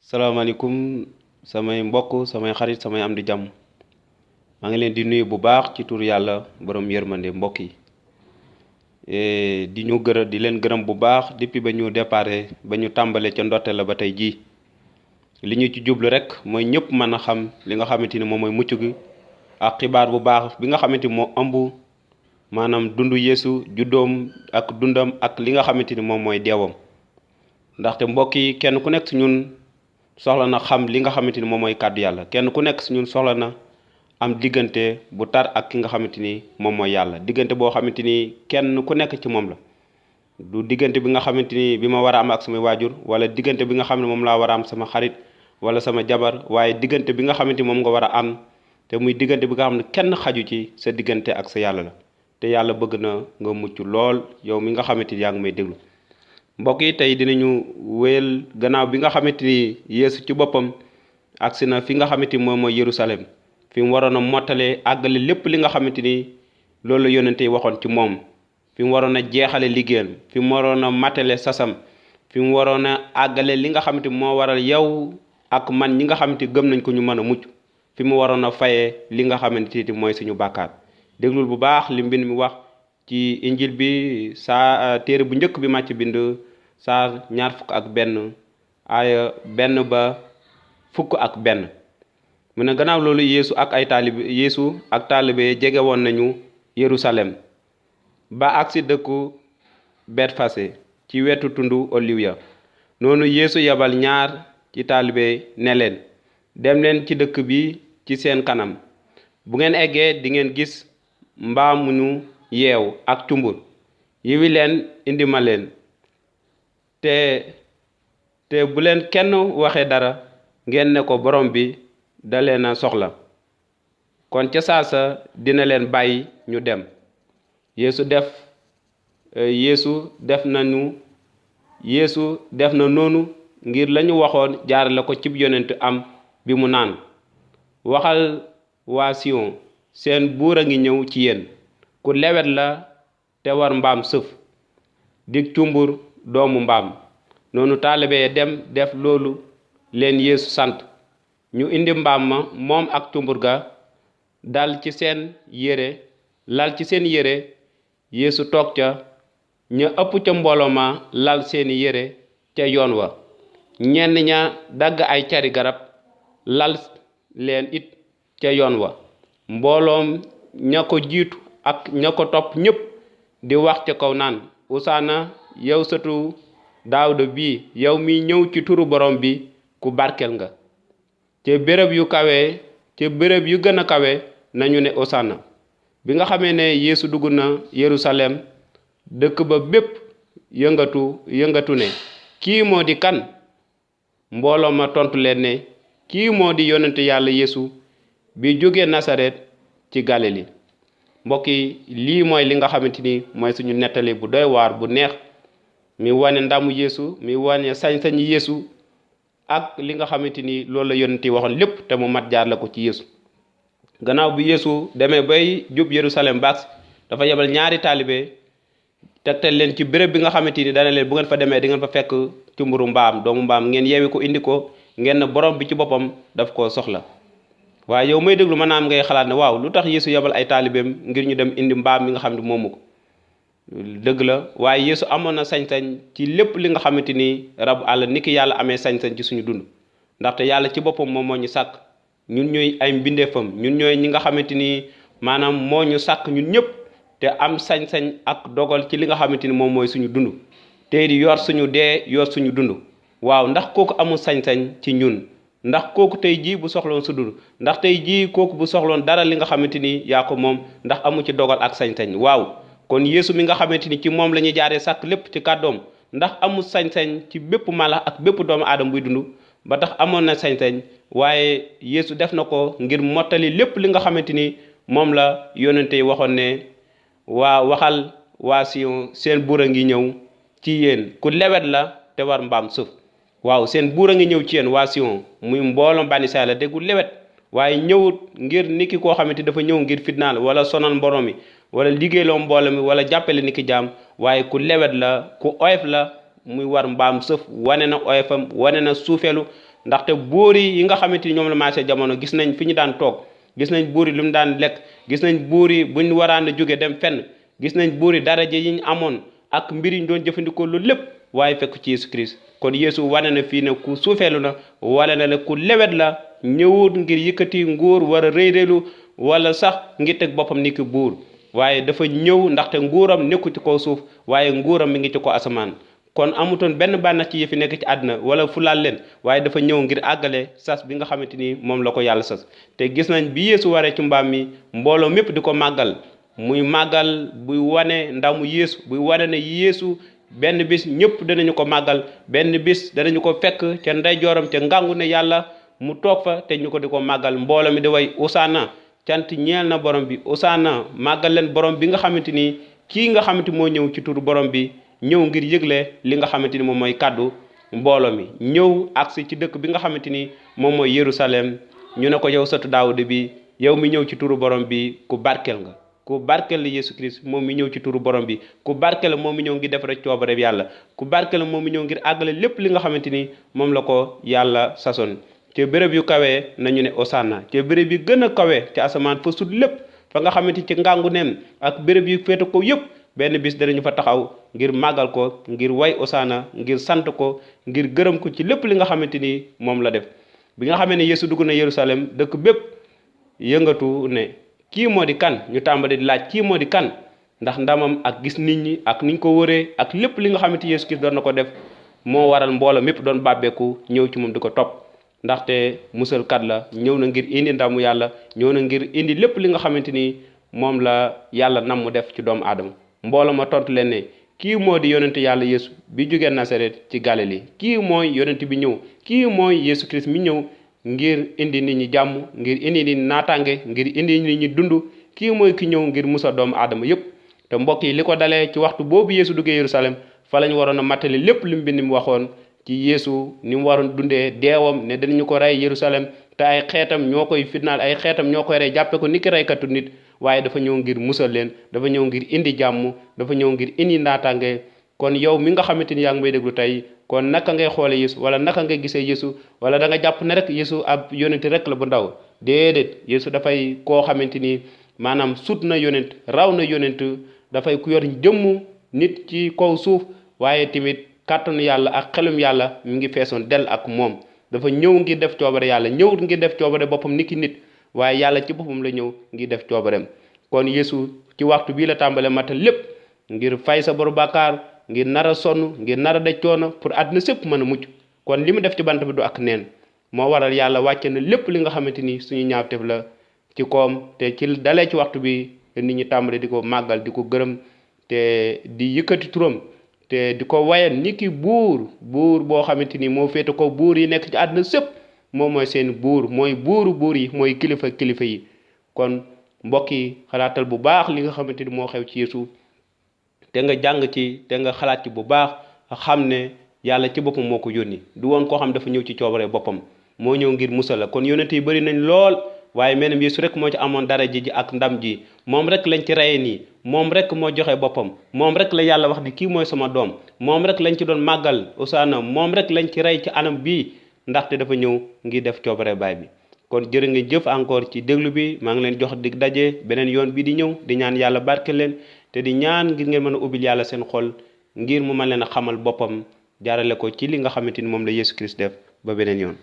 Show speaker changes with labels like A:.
A: salaamaaleykum samay mbokk samay xarit samay am di jàmm maa ngi leen di nuyu bu baax ci tur yàlla borom yërmande mbokk yi di leen gërëm bu baax depuis ba ñu déparé ba ñu tàmbale ca ndorte la ba tey jii li ñu ci jublu rek mooy ñëpp mën a xam li nga xamante ni moom mooy mucc gi ak xibaar bu baax bi nga xamante ni moo ëmb maanaam dundu Yeesu juddoom ak dundam ak li nga xamante ni moom mooy deewam ndaxte mbokk yi kenn ku nekk ci ñun soxla na xam li nga xamante ni moom mooy kàddu yàlla kenn ku nekk si ñun soxla na am diggante bu tar ak ki nga xamante ni moom mooy yàlla diggante boo xamante ni kenn ku nekk ci moom la du diggante bi nga xamante ni bi ma war a am ak samay waajur wala diggante bi nga xam ne moom laa war a am sama xarit wala sama jabar waaye diggante bi nga xamante ni moom nga war a am te muy diggante bi nga xam ne kenn xaju ci sa diggante ak sa yàlla la te yàlla bëgg na nga mucc lool yow mi nga xamante ni yaa ngi may déglu mbokk yi tey dinañu wéyal gannaaw bi nga xamante ni Yeesu ci boppam agsi na fi nga xamante ni moom mooy Yerusalem fi mu waroon a mottalee àggale lépp li nga xamante ni loolu la yonente yi waxoon ci moom fi mu waroon a jeexale liggéeyam fi mu waroon a matale sasam fi mu waroon a àggale li nga xamante ni moo waral yow ak man ñi nga xamante ni gëm nañ ko ñu mën a mucc fi mu waroon a fayee li nga xamante ni mooy suñu bàkkaar déglul bu baax li mbind mi wax ci injil bi téere bu njëkk bi màcc bind saar 21 aaya 1 ba 11 mu ne gannaaw loolu Yeesu ak taalibe jege woon nañu Yerusalem ba agsi dëkku Betfase ci wetu tundu Oliw ya noonu Yeesu yabal ñaar ci taalibe ne leen dem leen ci dëkk bi ci seen kanam bu ngeen eggee di ngeen gis mbaam mu ñu yeew ak cumbur yiwi leen indi ma leen te bu leen kenn waxee dara ngeen ne ko borom bi da leen a soxla kon ca saasa dina leen bàyyi ñu dem Yeesu def na noonu ngir lañu waxoon jaarale ko cib yonent am bi mu naan waxal waa Siyon seen buur a ngi ñëw ci yéen ku lewet la te war mbaam sëf dig cumbur doomu mbaam noonu taalibe dem def loolu leen Yeesu sant ñu indi mbaam ma moom ak cumbur ga lal ci seen yére Yeesu toog ca ña ëpp ca mbooloo ma lal seeni yére ca yoon wa ñenn ña dagg ay cari garab lal leen it ca yoon wa mbooloom ña ko jiitu ak ña ko topp ñépp di wax ca kaw naan usaana yow sëtu Daawuda bii yow mi ñëw ci turu borom bi ku barkel nga ca béréb yu gën a kawe nañu ne usaana bi nga xamee ne Yeesu dugg na Yerusalem dëkk ba bépp yëngatu ne kii moo di kan mbooloo ma tontu leen ne kii moo di yonent yàlla Yeesu bi jóge Nasaret ci Galili mbokk yi lii mooy li nga xamante ni mooy suñu nettali bu doy waar bu neex mi wane ndamu Yeesu mi wane sañ-sañi Yeesu ak li nga xamante ni loolu la yonent yi waxoon lépp te mu mat jaar la ko ci Yeesu gannaaw bi Yeesu demee bay jub Yerusalem baax dafa yebal ñaari taalibe tegtal leen ci béréb bi nga xamante ni dana leen bu ngeen fa demee di ngeen fa fekk cumburu mbaam doomu mbaam ngeen yeewi ko indi ko ngeen ne borom bi ci boppam daf koo soxla waaye yow may déglu maanaam ngay xalaat ne waaw lu tax Yeesu yebal ay taalibeem ngir ñu dem indi mbaam mi nga xam ne moomu ko dëgg la waaye Yeesu amoon na sañ-sañ ci lépp li nga xamante ni rabu àll ni ki yàlla amee sañ-sañ ci suñu dund ndaxte yàlla ci boppam moom moo ñu sàkk ñun ñooy ay mbindeefam ñun ñooy ñi nga xamante ni maanaam moo ñu sàkk ñun ñëpp te am sañ-sañ ak dogal ci li nga xamante ni moom mooy suñu dund tey di yor suñu dee yor suñu dund waaw ndax kooku amul sañ-sañ ci ñun ndax kooku tey jii bu soxloon su dund ndax tey jii kooku bu soxloon dara li nga xamante ni yaa ko moom ndax amu ci dogal ak sañ-sañ waaw kon Yeesu mi nga xamante ni ci moom la ñuy jaaree sàkk lépp ci kàddoom ndax amul sañ-sañ ci bépp mala ak bépp doomu aadama buy dund ba tax amoon na sañ-sañ waaye Yeesu def na ko ngir mottali lépp li nga xamante ni moom la yonente yi waxoon ne waxal waa Siyon seen buur a ngi ñëw ci yéen ku lewet la te war mbaam sëf waaw seen buur a ngi ñëw ci yéen waa Siyon muy mbooloom bani Israayil la déggu lewet waaye ñëwut ngir niki koo xamante dafa ñëw ngir fitnaal wala sonal mborom mi wala liggéeyloo mbooloo mi wala jàppale niki jaam waaye ku lewet la ku oyof la muy war mbaam sëf wane na oyofam wane na suufeelu ndaxte buur yi nga xamante ni ñoom la maasee jamono gis nañ fi ñu daan toog, gis nañ buur yi lu mu daan lekk, gis nañ buur yi buñ waraan a jóge dem fenn, gis nañ buur yi daraja yi ñu amoon ak mbir yi ñu doon jëfandikoo loolu lépp, waaye fekk ci Yesu Christ. kon Yesu wane na fii ne ku suufeelu na, wane na ku lewet la, ñëwut ngir yëkkati nguur war a rëy-rëylu wala sax ngir teg boppam ni ki buur, waaye dafa ñëw ndaxte nguuram nekku ci kaw suuf, waaye nguuram mi ngi ci ko asamaan. kon amutoon benn bànneex ci yëfi nekk ci àddina wala fulaal leen, waaye dafa ñëw ngir àggale sas bi nga xamante ni moom la ko yàlla sas. te gis nañ bi Yesu waree ci mbaam mi, mbooloo mépp di ko màggal, muy màggal buy wane ndamu Yesu, buy wane ne Yesu benn bis ñëpp danañu ko màggal, benn bis danañu ko fekk ca ndeyjooram ca ngàngu ne yàlla mu toog fa te ñu ko di ko màggal. mbooloo mi di way Usaana, cant ñeel na borom bi, Usaana, màggal leen borom bi nga xamante ni kii nga xamante moo ñëw ci turu borom bi, ñëw ngir yëgle li nga xamante ni moom mooy kàddu mbooloo mi. ñëw agsi ci dëkk bi nga xamante ni moom mooy Yerusalem, ñu ne ko yow sëtu Daawuda bi, yow mi ñëw ci turu borom bi ku barkeel nga, ku barkeel la Yesu Christ moom mi ñëw ci turu borom bi, ku barkeel moom mi ñëw ngir def rek coobare yàlla, ku barkeel moom mi ñëw ngir àggale lépp li nga xamante ni moom la ko yàlla sasoon. ci béréb yu kawee nañu ne Osanna, ci béréb yi gën a kawe ci asamaan fa sut lépp, fa nga xamante ci ngàngu neem ak béréb yu féete ko yëpp, benn bis danañu fa taxaw ngir màggal ko, ngir way Osanna, ngir sant ko, ngir gërëm ko ci lépp li nga xamante ni moom la def. bi nga xamee ne Yesu dugg na Yerusalem, dëkk bépp yëngatu ne kii moo di kan, ñu tàmbali di laaj kii moo di kan, ndax ndamam ak gis nit ñi ak niñ ko wëree ak lépp li nga xamante Yesu Christ doon na ko def moo waral mbooloo mépp doon bàbbeeku ñëw ci moom di ko topp. ndaxte musalkat la, ñëw na ngir indi ndamu yàlla, ñëw na ngir indi lépp li nga xamante ni moom la yàlla nam mu def ci doomu aadama. mbooloo ma tontu leen ne kii moo di yonent yàlla Yesu bi jógee Nasaret ci Galilée, kii mooy yonent bi ñëw, kii mooy Yesu Christ mi ñëw ngir indi nit ñi jàmm, ngir indi nit ñi naataange, ngir indi nit ñi dund, kii mooy ki ñëw ngir musal doomu aadama yépp. te mbokk yi li ko dalee ci waxtu boobu Yesu duggee Yerusalem, fa lañ waroon a mattali lépp li mu bind mu waxoon ci Yesu ni mu waroon dundee deewam, ne danañu ko rey Yerusalem te ay xeetam ñoo koy fitnaal, ay xeetam ñoo koy rey jàppe ko ni ki reykatu nit, waaye dafa ñëw ngir musal leen, dafa ñëw ngir indi jàmm, dafa ñëw ngir indi naataange. kon yow mi nga xamante ni yaa ngi may déglu tey, kon naka ngay xoole Yesu, wala naka ngay gisee Yesu, wala da nga jàpp ne rek Yesu ab yonent rek la bu ndaw? déedéet, Yesu dafay koo xamante ni maanaam sut na yonent, raw na yonent, dafay ku yor jëmmu nit ci kaw suuf, waaye tamit kàttanu yàlla ak xelum yàlla mi ngi feesoon del ak moom. dafa ñëw ngir def coobare yàlla, ñëwut ngir def coobare boppam niki nit, waaye yàlla ci boppam la ñëw ngir def coobareem. kon Yesu ci waxtu bii la tàmbale matal lépp ngir fay sa boru bàkkaar, ngir nar a sonn, ngir nar a daj coono pour àddina sépp mën a mucc. kon li mu def ci bant bi du ak neen, moo waral yàlla wàcce na lépp li nga xamante ni suñu ñaawteef la ci koom. te ci dalee ci waxtu bi nit ñi tàmbale di ko màggal, di ko gërëm, te di yëkkati turam, te di ko wayal ni ki buur boo xamante ni moo féete ko buur yi nekk ci àdduna sépp, moom mooy seen buur, mooy buuru buur yi, mooy kilifa yi. kon mbokk yi, xalaatal bu baax li nga xamante ni moo xew ci Yesu, te nga jàng ci, te nga xalaat ci bu baax, xam ne yàlla ci boppam moo ko yónni, du woon koo xam dafa ñëw ci coobare boppam, moo ñëw ngir musal la. kon yonent yi bëri nañ lool, waaye menam Yesu rek moo ci amoon daraja ji ak ndam ji, moom rek lañ ci reye nii, moom rek moo joxe boppam, moom rek la yàlla wax ni kii mooy sama doom, moom rek lañ ci doon màggal Osanna, moom rek lañ ci rey ci anam bii, ndaxte dafa ñëw ngir def coobare baay bi. kon jërë ngeen jëf encore ci déglu bi, maa ngi leen jox dig daje beneen yoon bi di ñëw, di ñaan yàlla barke leen, te di ñaan ngir ngeen mën a ubbil yàlla seen xol ngir mu mën leen a xamal boppam jaarale ko ci li nga xamante ni moom la Yesu Christ def. ba beneen yoon.